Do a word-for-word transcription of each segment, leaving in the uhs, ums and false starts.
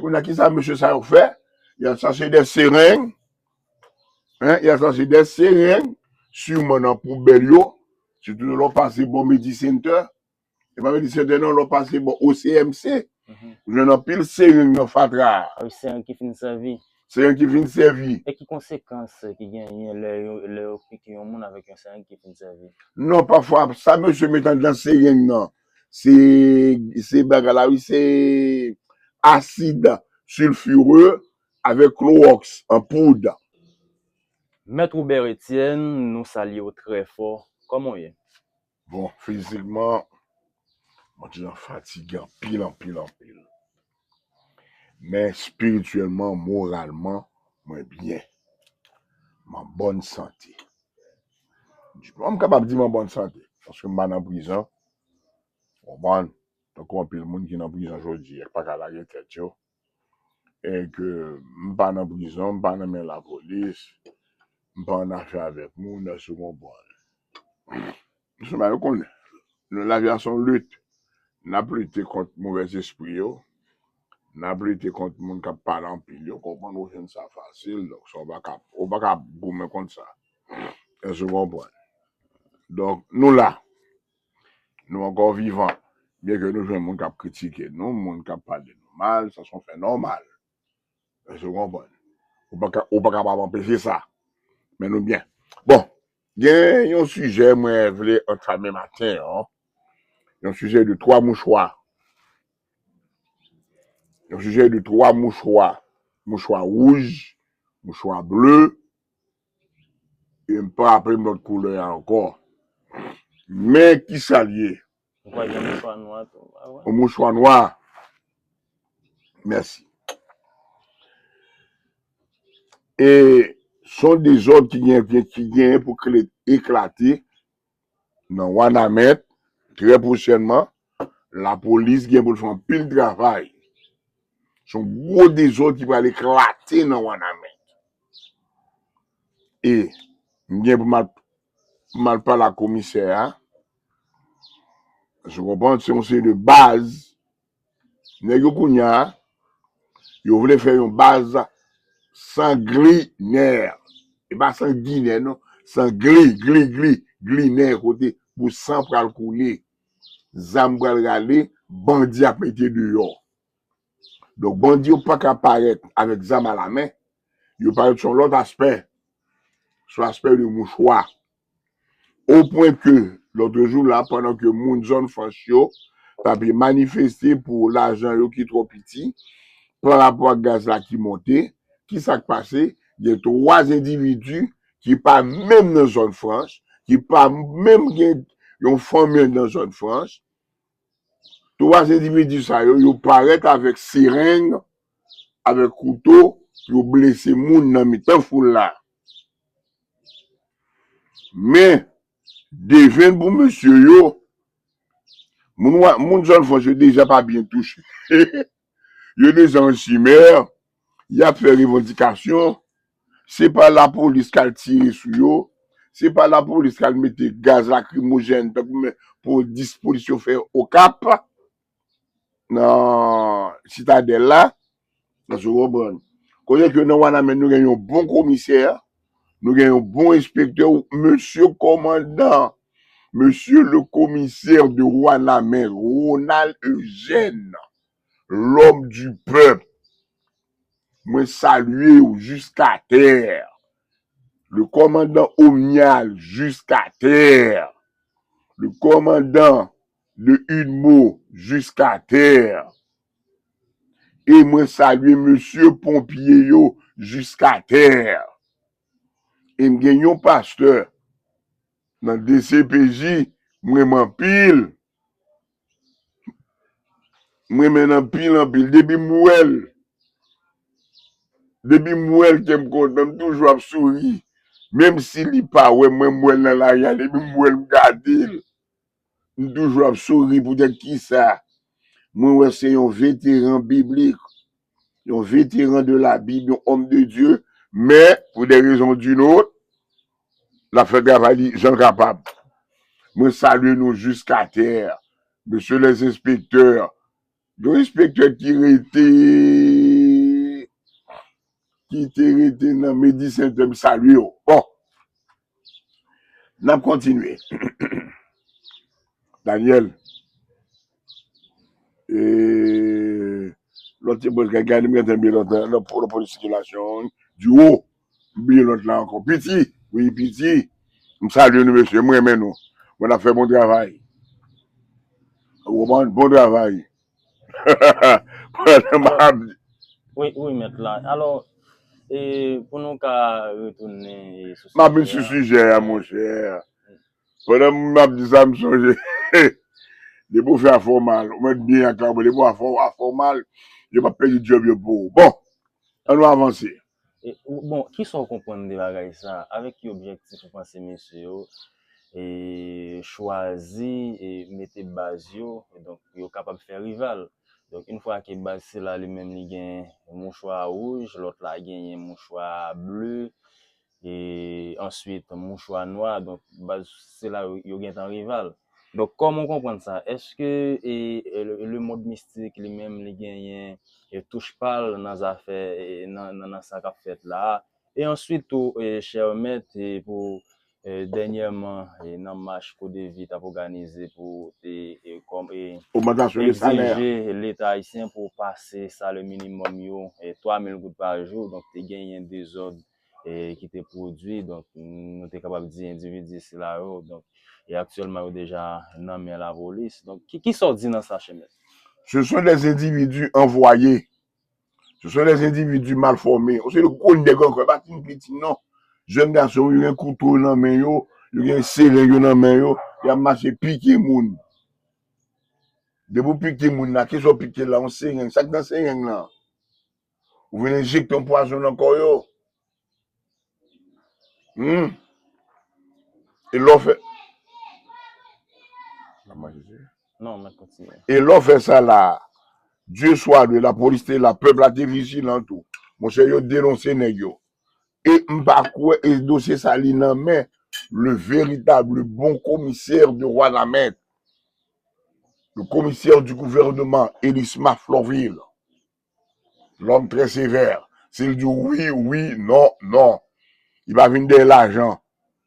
Kounye a, kisa mesye sa yo fè? Y al chache de sereng, hein, y al chache de sereng, siman nan poubèl yo, sitou lè w pase bò Medi Center, e pa Medi Center non, lè w pase bò O C M C, ou jwenn anpil sereng nan fatra a. Wi, sereng ki fin sèvi. Sereng ki fin sèvi. E ki konsekans ki genyen lè yo, lè yo pike yon moun avèk yon sereng ki fin sèvi? Non, pafwa, sa mesye met anndan sereng nan, se, se bagay la, wi, se asid silfire avèk klowòks an poud. Mèt Robert Etienne, nou salye w trè fò. Kòman w ye? Bon, fizikman, mwen ti jan fatige anpil, anpil, anpil. Men espirityèlman, moralman, mwen byen. M an bòn sante. M kapab di m an bòn sante, paske m pa nan prizon. Konprann? Tankou anpil moun ki nan prizon jodi a, ki pa ka lage tèt yo. E ke m pa nan prizon, m pa nan men lapolis, m pa an afè avèk moun, èske w konprann? Sèlman yo konnen. Nou, lavi a se yon lit. N ap lite kont movèzespri yo. N ap lite kont moun k ap pale anpil yo. Konprann, ou jwenn sa fasil. Donk, sa, ou pa ka, ou pa ka goumen kont sa. Èske w konprann? Donk, nou la. Nou ankò vivan. Byen ke nou jwenn moun k ap kritike nou, moun k ap pale nou mal, sa se yon fè nòmal. Èske w konprann? Ou pa ka, ou pa kapab anpeche sa. Men nou byen. Bon, gen yon sijè mwen vle antame maten an. Yon sijè de twa mouchwa. Yon sijè de twa mouchwa. Mouchwa wouj, mouchwa ble, e m pa raple m lòt koulè a ankò. Men kisa l ye? Ou kwè gen mouchwa nwa tou, pa vre? Yon mouchwa nwa. Mèsi. E se yon dezòd ki gen, ki gen pou kle-, eklate nan Wanament, trè pwochènman. Lapolis gen pou l fè anpil travay. Se yon gwo dezòd ki pral eklate nan Wanament. E m gen pou m al, pou m al pale ak komisè a. Èske w konprann? Se yon seri de baz. Nèg yo kounye a, yo vle fè yon baz sanglinè. E pa sanginè, non. Sangli, gli, gli, glinè, kote pou san pral koule. Zam pral rale, bandi ap mete deyò. Donk, bandi yo pa ka parèt avèk zam alamen. Yo parèt sou yon lòt aspè, sou aspè de mouchwa. O pwen ke, lòt jou la, pandan ke moun zòn franch yo t ap manifeste pou lajan yo ki twò piti, pa rapò ak gaz la ki monte, kisa k pase? Gen twa endividi ki pa menm nan zòn franch, ki pa menm gen yon fanmi nan zòn franch, twa endividi sa yo, yo parèt avèk sereng, avèk kouto, pou yo blese moun nan mitan foul la. Men, devenn pou mesye yo, moun wa-, moun zòn franch yo deja pa byen touche. Yo deja an chimè, y ap fè revandikasyon, se pa lapolis k al tire sou yo, se pa lapolis k al mete gaz lakrimojèn tankou men pou dis polis yo fè Okap, nan Sitadèl la, èske w konprann? Kote ke nan Wanament, nou gen yon bon komisè, nou gen yon bon enspektè, mesye kòmandan, monsieur le commissaire de Wanament, Ronald Eugène, l'homme du peuple. Mwen salye w jiskatè. Le kòmandan Omnial jiskatè. Le kòmandan de Udmo jiskatè. E mwen salye mesye ponpye yo jiskatè. E m gen yon pastè nan D C P J, m renmen anpil. M renmen l anpil, anpil. Depi m wè l, depi m wè l, kè m kontan, m toujou ap souri. Menm si li pa wè m, mwen m wè l nan lari a, depi m wè l, m gade l. M toujou ap souri poutèt kisa? Mwen wè se yon veteran biblik, yon veteran de la Bible, yon homme de Dieu, men pou de rezon ou d'une autre, l ap fè travay li jan l kapab. Mwen salye nou jiskatè, mesye lèzenspektè. Yon enspektè ki rete ki te rete nan Medi Sentè, m salye w. Bon, n ap kontinye. Daniel, e, lòt se Boz Gagay, m gentan bliye lòt, lòt, lòt polis sikilasyon, Diwo, m bliye lòt la ankò. Piti, wi, Piti, m salye nou, mesye, m renmen nou. Bon, n ap fè bon travay. Ou konprann? Bon travay. Pandan m ap di. Wi, wi, mèt la. Alò, e, pou nou ka retounen e, sou M ap vin sou sijè a, monchè. Pandan m ap di sa, m sonje. Depi w fè afè w mal, ou mèt byen ak la, depi w afè w afè w mal, yo p ap pèdi djòb yo pou ou. Bon, ann nou avanse. E, ou- bon, kisa w konprann de bagay sa? Avèk ki objektif ou panse mesye yo e, chwazi e, mete baz yo, donk yo kapab fè rival? Donk, yon fwa ke baz sila li menm li gen mouchwa wouj, lòt la genyen mouchwa ble, e answit mouchwa nwa, donk baz sila yo, yo gentan rival. Donk, kòman w konprann sa? Èske e, e, le, le mond mistik li menm li genyen e, touch pa l nan zafè e, nan, nan, nan sa k ap fèt la a? E answit tou, e, chè mèt, e, pou e, dènyèman e, nan mach Kodevi t ap òganize pou te e, kòm e, Ogmantasyon de salè. Egzije Leta ayisyen pou pase salè minimòm yo e, twa mil goud pa jou. Donk, te genyen dezòd e, ki te pwodui. Donk, nou te kapab di endividi sila yo. Donk, e aktyèlman, yo deja nan men lapolis. Donk, ki, kisa w di nan sa, chè mèt? Ce sont des individus envoyés. Ce sont des individus mal formés. Ou se de gwo nèg ankò, e pa timoun piti non. Jèn gason yo gen kouto nan men yo, yo gen sereng yo nan men yo, y ap mache pike moun. Depi w pike moun la, kisa w pike la? Yon sereng. Sa k nan sereng lan? Ou vin enjekte yon pwazon nan kò yo. Hmm. E lè w fè. Non, mwen kontinye. E lè w fè sa la, Dieu soit loué, lapolis te la, pèp la te vijilan tou. Monchè, yo denonse nèg yo. E m pa kwè, e dosye sa li nan men le véritable bon commissaire de Wanament, le commissaire du gouvernement, Elisma Florvil. L'homme très sévère. Si l di w wi, wi, non, non. Li pa vin dèyè lajan.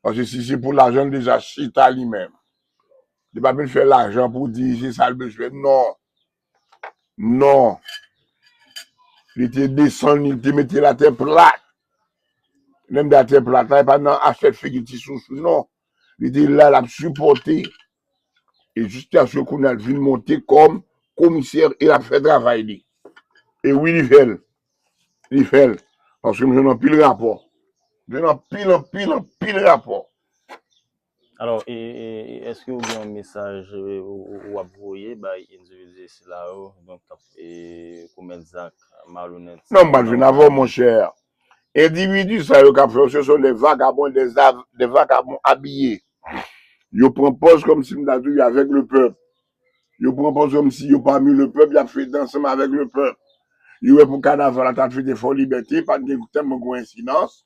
Paske si se pou lajan, l deja chita li menm. Li pa vin fè lajan pou di se sa l bezwen. Non. Non. Li te desann, li te mete l atè plat. Lè m di atè plat la, e pa nan asyèt figi ti sousou, non. Li te la, l ap sipòte. E jiskaske kounye a l vin monte kòm komisè e l ap fè travay li. E wi, li fè l. Li fè l. Paske m jwenn anpil rapò. M jwenn anpil, anpil, anpil rapò. Alò, e, e, e, èske ou gen yon mesaj e, ou, ou, ou ap voye bay endividi sila yo, donk, k ap e, komèt zak malonèt sa yo? Non, m pa t vin avè w, monchè. Endividi sa yo k ap fè, ce sont des vagabonds, des, av- des vagabonds habillés. Yo pran pòz kòmsi m ta di w yo avèk le pèp. Yo pran pòz kòmsi yo pami le pèp, y ap fete ansanm avèk le pèp. Yo wè pou kanaval la ta fete Fò Libète, pa t gen tèlman gwo ensidans.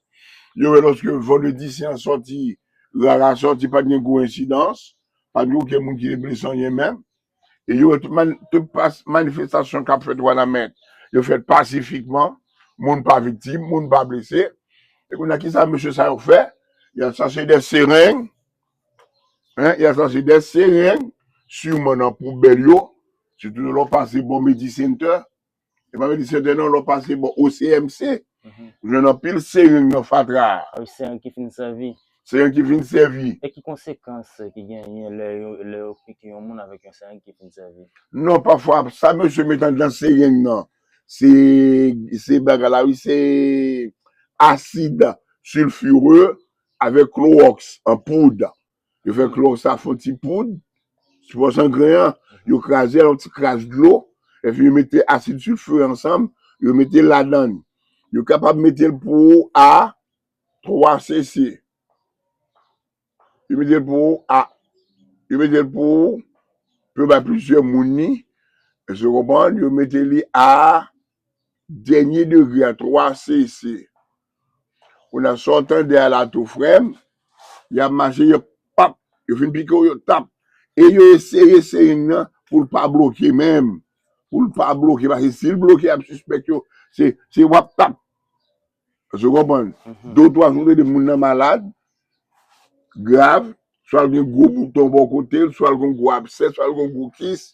Yo wè lòske Vandredi Sen an sòti, Rara sòti, pa t gen gwo ensidans. Pa t gen okenn moun ki te blese anyen menm. E yo wè tout, man, tout pas, manifestasyon k ap fèt Wanament, yo fèt pasifikman. Moun pa viktim, moun pa blese. E kounye a, kisa mesye sa yo fè? Y al chache de sereng. Hein? Y al chache de sereng, siman nan poubèl yo. Sitou lè w pase bò Medi Center. E pa Medi Center non, lè w pase bò O C M C. Ou jwenn anpil sereng nan fatra a. Wi, sereng ki fin sèvi. Sereng ki fin sèvi. E ki konsekans ki genyen lè yo, lè yo pike yon moun avèk yon sereng ki fin sèvi? Non, pafwa, sa mesye met anndan sereng nan, se, se bagay la, wi, se asid silfire avèk klowòks an poud. Yo fè klowòks sa fè yon ti poud, sipò san gren an, yo kraze l, yon ti kras dlo, epi yo mete asid silfire ansanm, yo mete l ladan l. Yo kapab mete l pou ou a twa C C. Yo mete l pou ou a, yo mete l pou ou, pou yo bay plizyè moun li, èske w konprann? Yo mete li a dènye degre a, twa C C. Kounye a, sa w tande a la tou, frè m, y ap mache, yo pap, yo fin pike w, yo tap. E yo eseye sereng nan pou l pa bloke menm. Pou l pa bloke, paske si l bloke, y ap sispèk yo. Se, se w ap tap. Èske w konprann? De ou twa jou, de moun nan malad, grav, swa l gen gwo bouton bò kote l, swa l gen gwo absè, swa l gen gwo kis.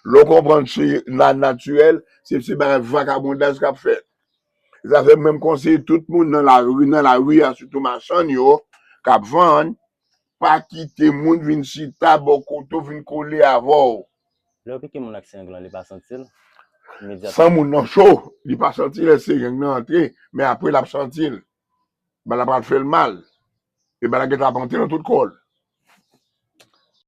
Lè w konprann se nan natirèl, se se bagay vakabondaj k ap fèt. Sa fè m menm konseye tout moun nan lari, nan lari a, sitou machann yo, k ap vann, pa kite moun vin chita bò kote w, vin kole avè w. Lè yo pike moun ak sereng lan, li pa santi l imedyatman. San moun nan cho, li pa santi lè sereng nan antre, men apre l ap santi l. Bal la pral fè l mal. E bal la gentan ap antre nan tout kò l.